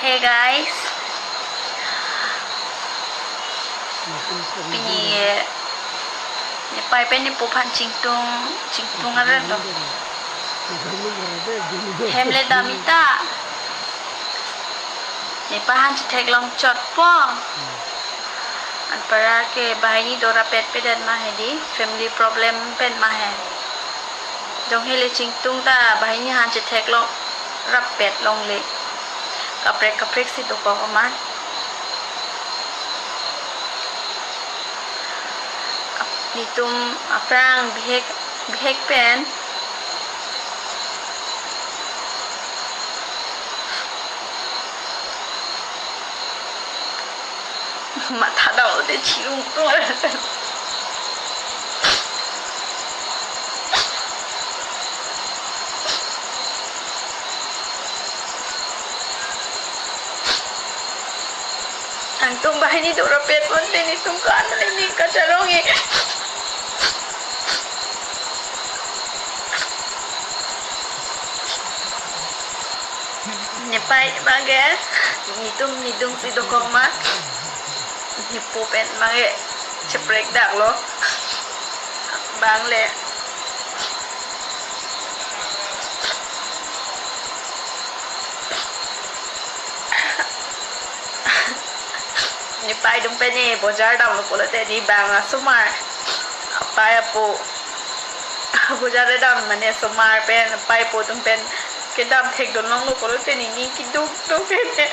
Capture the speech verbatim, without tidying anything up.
Hey guys, pini, eh, nepei pen nepo aphan chingtung, chingtung aret lo. Hem le dam-i ta. Nepei aphan chetheklong chotpo. Anparke ke banghini do rapet pedet ma hedi, family problem pen ma he. Jong hele chingtung ta banghini aphan chetheklong rapet longle. Kaprek kaprek si dokok ma. Netum aphrang bihek, bihek pen. Matha dam te chirung tung. Nangtum banghini do rapet pon te netum kan le ning kacharong e. Nepei abang ke, netum nedung si dokok ma. Nepo pen abang ke cheprek dak lo. Bang le. Nepei atum pen ne bojar damlo pulote ne bang asomar. Apei apo bojar dam mane asomar pen apei apo atum pen kedam thekdun longlo pulote ne ning keduk duk pen ne.